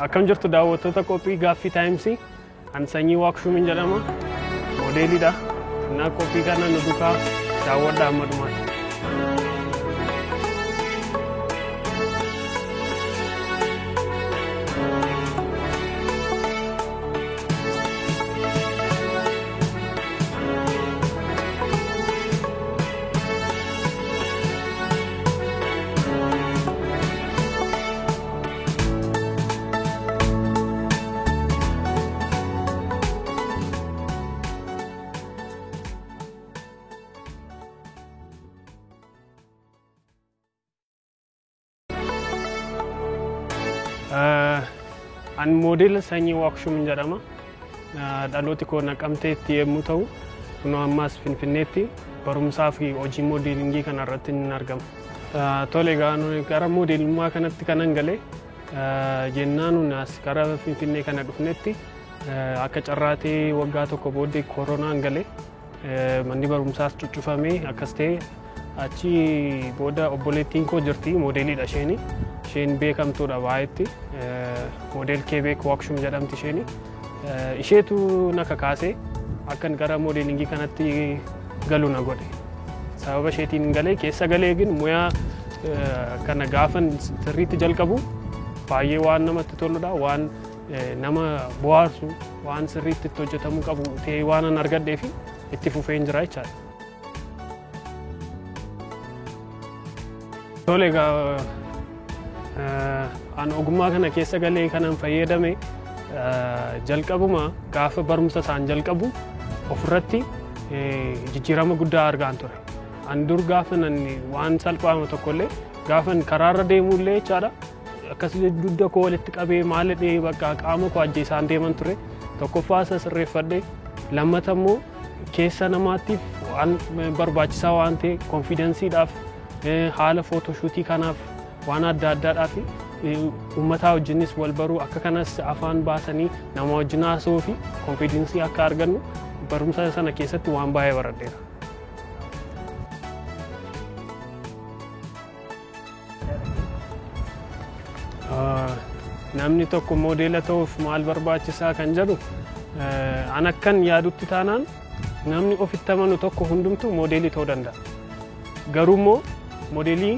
Akkam jirtu daawwattoota qophii Gaaffii Taayimsii. An Sanyii Waaqshuumin jedhama. Moodeeliidha. Innaa qophii kana nu duukaa daawwadhaa amma dhumaatti. An moodela Sanyii Waaqshuumin jedhama. Dhalooti koo Naqamteetti yommuu ta'u, kunoo ammaas Finfinneetti barumsaa fi hojii moodeelingii kana irratti ni argama. Tole, egaa nuyi gara moodeelummaa kanatti kanan galee jennaan nuyi as gara Finfinnee kana dhufnetti akka carraatee waggaa tokko booddee koronaan galee, manni barumsaas cuccufamee akkas ta'e. Achi booda obboleettiin koo jirti, moodeeliidha isheeni. Isheen beekamtuudha baay'eetti. Model Keebeek Waaqshum jedhamti isheeni. Isheetu na kakaasee akkan gara moodeelingii kanatti galu na godhe. Sababa isheetiin galee keessa galee gin muyaa kana gaafan sirriitti jalqabu baay'ee waan namatti toludha, waan nama bohaarsu, waan sirriitti itti hojjetamuu qabu ta'ee waan an argadhee fi itti fufeen jira jechaadha. Tole, egaa an ogummaa kana keessa galee kanan fayyadame jalqabuma gaafa barumsa isaan jalqabu ofirratti jijjiirama guddaa argaan ture. An dur gaafa nan waan salphaama tokkollee gaafan karaarra deemullee jechaadha, akkas dugda koo walitti qabee maal jedhee bakka qaama koo ajjeesaan deeman ture. Tokkoffaa isa sirreeffadhee, lammata immoo keessa namaatiif waan barbaachisaa waan ta'e, konfidensiidhaaf, haala footoshuutii kanaaf, waan adda addaadhaaf, uummataa wajjinis wal baruu, akka kanas afaan baasanii nama wajjin haasa'uu fi konfidensii akka argannu barumsa sana keessatti waan baay'ee baradheera. Namni tokko moodeela ta'uuf maal barbaachisaa kan jedhu, an akkan yaadutti taanaan namni ofitti amanu tokko hundumtuu moodeelii ta'uu danda'a. Garuu immoo moodeelii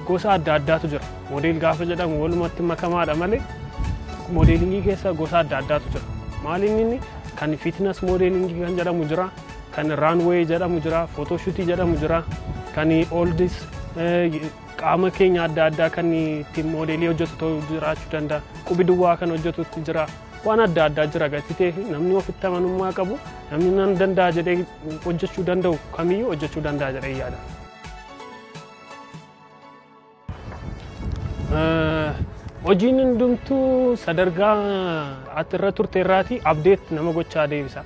gosa adda addaatu jira. Model gaafa jedhamu walumatti makamaadha malee moodeelingii keessa gosa adda addaatu jira. Maal inni kan fitness moodeelingii kan jedhamu jira, kan runway jedhamu jira, photoshoot jedhamu jira, kan oldies qaama keenya adda addaa kan ittiin moodeelii hojjetu ta'uu jiraachuu danda'a. Qubi duwwaa kan hojjetutti jira. Waan adda addaa jira gatii ta'e namni ofitti amanummaa qabu, namni nan danda'a jedhee hojjechuu danda'u kamiyyuu hojjechuu danda'a jedhee yaada. Hojiin hundumtuu sadarkaa ati irra turte irraati update nama gochaa deebisa.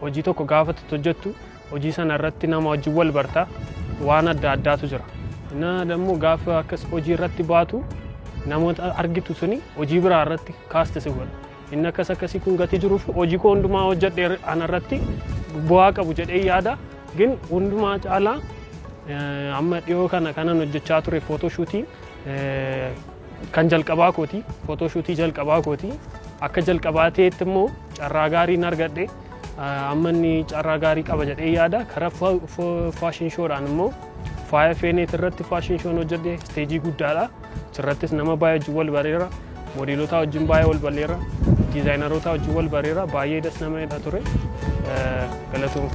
Hojii tokko gaafa hojjettu hojii sana irratti nama wajjin wal barta, waan adda addaatu jira. Inni immoo gaafa akkas hojii irratti baatu namoota argitu suni hojii biraa irratti kaasti si godha. Inni akkas akkasii kun gatii jiruuf hojii koo hundumaa hojjedhee ana irratti bu'aa qabu jedhee yaada. Gin hundumaa caalaa amma dhiyoo kana kanan hojjechaa ture footoshuutii kan jalqabaa kooti. Footoshuutii jalqabaa kooti. Akka jalqabaa ta'etti immoo carraa gaariin argadhe, amma inni carraa gaarii qaba jedhee yaada. Karaa fashion showdhaan immoo Faaya Feeneet irratti fashion shown hojjedhe isteejii guddaadha. Achirrattis nama baay'ee wajjin wal bareera. Moodeelota wajjin baay'ee wal bareera. Diizaayinaroota wajjin wal bareera. Baay'ee das nama jedha ture. Galatooma.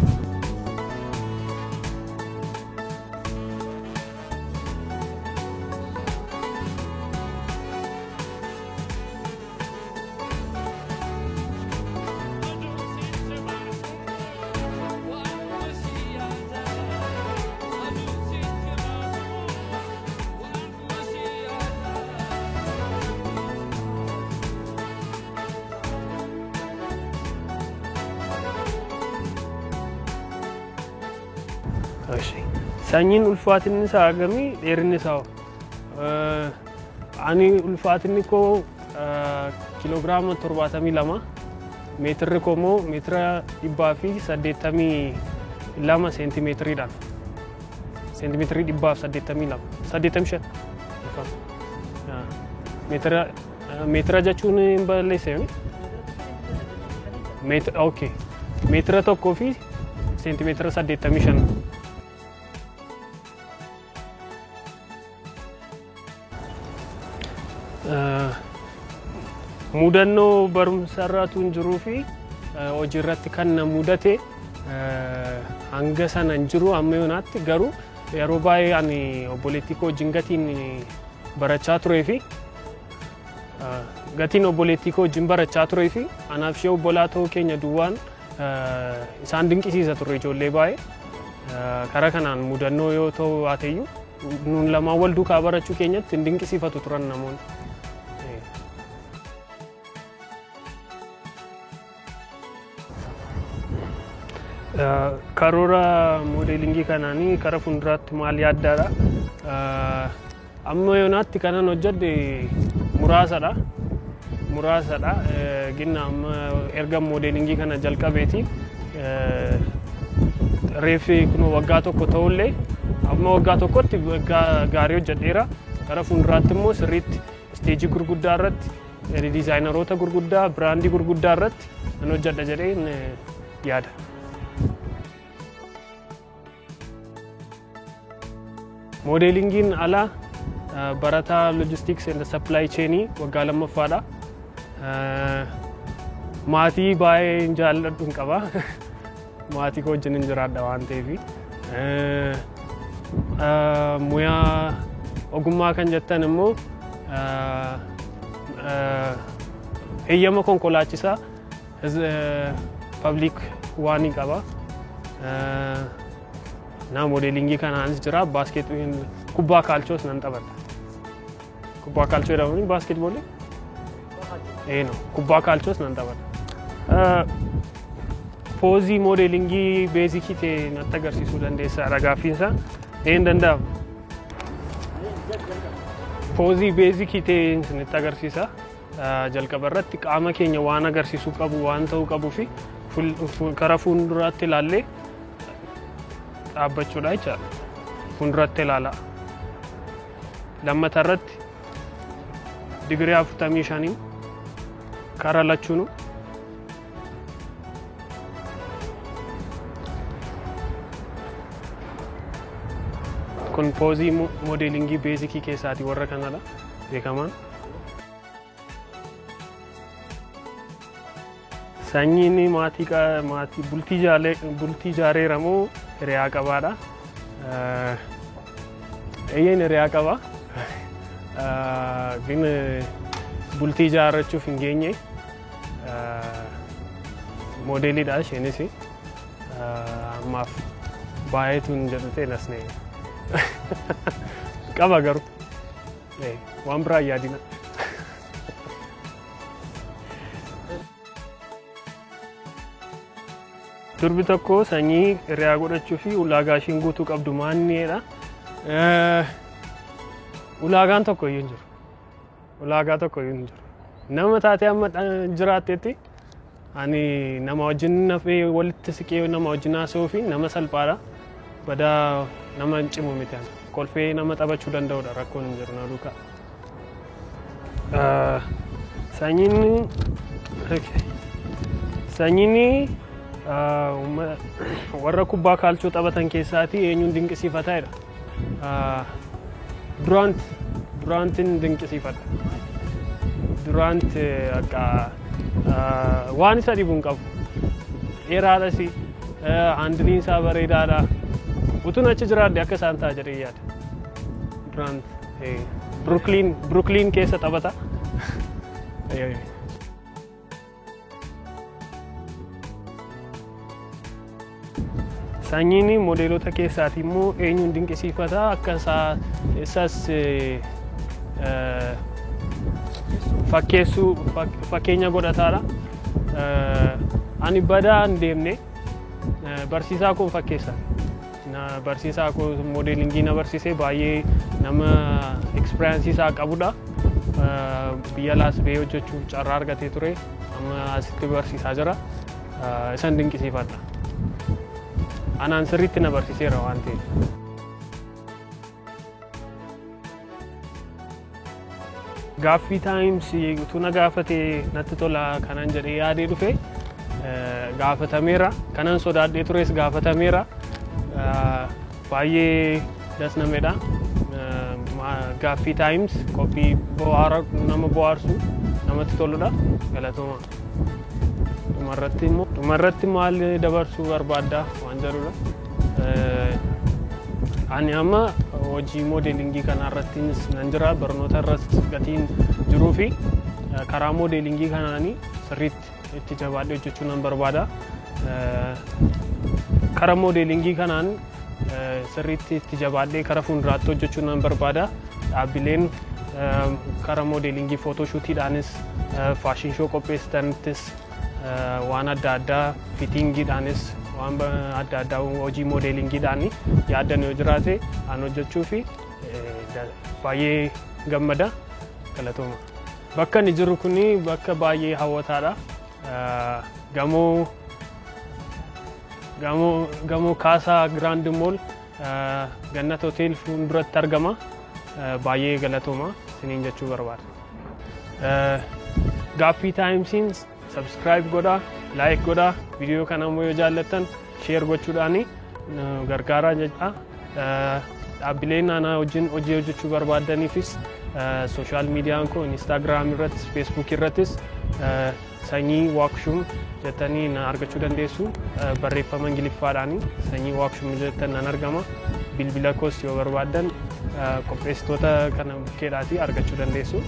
Sanyiin ulfaatinni isaa hagamii, dheerinni isaa hoo? Ani ulfaatinni koo kiiloogiraama 72, meetirri koo immoo meetira 182 seentimeetiriidhaan. Seentimeetirii 182, 85, meetira Meetira jechuun hin balleesse. Meetira, okay. Meetira 1 fi seentimeetira 85. Mudannoo barumsarraatu hin jiruu fi hojii irratti kan na mudate hanga sana hin jiru amma yoonaatti. Garuu yeroo baay'ee ani obboleettii koo wajjin gatiin barachaa turee fi gatiin obboleettii koo wajjin barachaa turee fi anaaf ishee obbolaa ta'uu keenya duwwaan isaan dinqisiisa turre ijoollee baay'ee. Karaa kanaan mudannoo yoo ta'u baateyyuu, nuun lamaan wal duukaa barachuu keenyatti hin dinqisiifatu turan namoonni. Karoora modelingii kanaanii kara fuulduraatti maal yaaddaadha? Amma yoonaatti kanan hojjedhe muraasadha. Muraasadha. Ginna amma erga modelingii kana jalqabeeti reeffi kun waggaa tokko ta'ullee, amma waggaa tokkotti gaarii hojjedheera. Gara fuulduraatti immoo sirriitti isteejii gurguddaa irratti, diizaayineroota gurguddaa, biraandii gurguddaa irratti nan hojjedha jedheen yaada. Moodeelingiin alaa barataa logistics and supply chain waggaa lammaffaadha. Maatii baay'ee hin jaalladhu hin qaba. Maatii koo wajjin hin jiraadha waan ta'eef. Muyaa ogummaa kan jettan immoo heeyyama konkolaachisaa public waan qaba. Na modelingii kanaanis jira, basket, kubbaa kaalchoos nan taphadha. Kubbaa kaalchoo jedhamu baaskeetboolii? Ee, no, kubbaa kaalchoos nan taphadha. Poozii modelingii basic ta'e natti agarsiisuu dandeessaadha gaaffiinsa. Ee, hin danda'amu. Poozii basic ta'e isinitti agarsiisa. Jalqaba irratti qaama keenya waan agarsiisuu qabu, waan ta'uu qabuu fi karaa fuulduraatti ilaallee dhaabbachuudha jechaadha. Fuulduratti ilaala. Lammata irratti digirii 45 karaa lachuunu. Kun poozii modelingii basic keessaati warra kanadha beekamaan. Sanyiin maatii maatii bultii jaalee bultii ijaareera moo hiriyaa qabaadha? Eeyyeen, hiriyaa qaba. Gin bultii ijaarrachuuf hin geenye. Moodeliidha isheenis. Ammaaf baay'eetu hin jedhu ta'e nasne. Qaba garuu. Waan biraa hin yaadina. Durbi tokko sanyii hiriyaa godhachuu fi ulaagaa ishiin guutuu qabdu maanniidha? Ulaagaan tokko iyyuu hin jiru. Ulaagaa tokko iyyuu hin jiru. Nama taatee amma jiraattetti ani nama wajjin nafee walitti siqee nama wajjin haasa'uu fi nama salphaadha. Badaa nama hin cimu miti ani. Kolfee nama taphachuu danda'udha, rakkoon hin jiru na duukaa. Sanyiin, sanyiin warra kubbaa kaalchoo taphatan keessaatii eenyuun dinqisiifataa jedha. Durant, Durantin dinqisiifadha. Durant akka waan isa dhibu hin qabu. Dheeraadhas, handleiin isaa bareedaadha. Utuun achi jiraadhe akka isaan ta'a jedhee yaada. Durant Brooklyn, Brooklyn keessa taphata. Sanyiin modeelota keessaati immoo eenyuun dinqisiifata, akka isaa isas fakkeessuu fakkeenya godhataadha. Ani badaa hin deemne, barsiisaa koo fakkeessa. Barsiisaa koo modelingii na barsiisee baay'ee nama experience isaa qabudha. Biyya alaas bahee hojjechuuf carraa argatee ture. Amma asitti barsiisaa jira. Isan dinqisiifadha. Anaan sirriitti na barsiiseera waan ta'eef. Gaaffii Times utuu na gaafate natti tola kanan jedhee yaadee dhufe gaafatameera. Kanan sodaadhee tures gaafatameera. Baay'ee dasnamedha. Gaaffii Times qophii nama bohaarsu, namatti toludha. Galatooma. Dhumarratti immoo, dhumarratti maal dabarsuu barbaadda waan jedhudha. Ani amma hojii modelingii kana irrattis nan jira, barnoota irratti gatiin jiruu fi karaa modelingii kanaanii sirriitti itti jabaadhee hojjechuu nan barbaada. Karaa modelingii kanaan sirriitti itti jabaadhee karaa fuulduraatti hojjechuu nan barbaada. Dhaabbileen karaa modelingii photoshootiidhaanis, fashion show qopheessitanittis, waan adda addaa fittingiidhaanis, waan adda addaa hojii modelingiidhaan yaaddan yoo jiraate an hojjechuu fi baay'ee gammada. Galatooma. Bakka inni jiru kuni bakka baay'ee hawwataadha. Gamoo Kaasaa Grand Mall, Gannat Hotel fuulduratti argama. Baay'ee galatooma isiniin jechuu barbaada. Gaaffii Timesiin subscribe godhaa, like godhaa, viidiyoo kana immoo yoo jaallattan share gochuudhaan gargaaraa jedha. Dhaabbileen aanaa wajjin hojii hojjechuu barbaadaniifis social mediaan koo Instagram irrattis, Facebook irrattis Sanyii Waaqshum jettanii na argachuu dandeessu. Barreeffama Ingiliffaadhaan Sanyii Waaqshum jettan nan argama. Bilbila koos yoo barbaaddan qopheessitoota kana bukkeedhaatii argachuu dandeessu.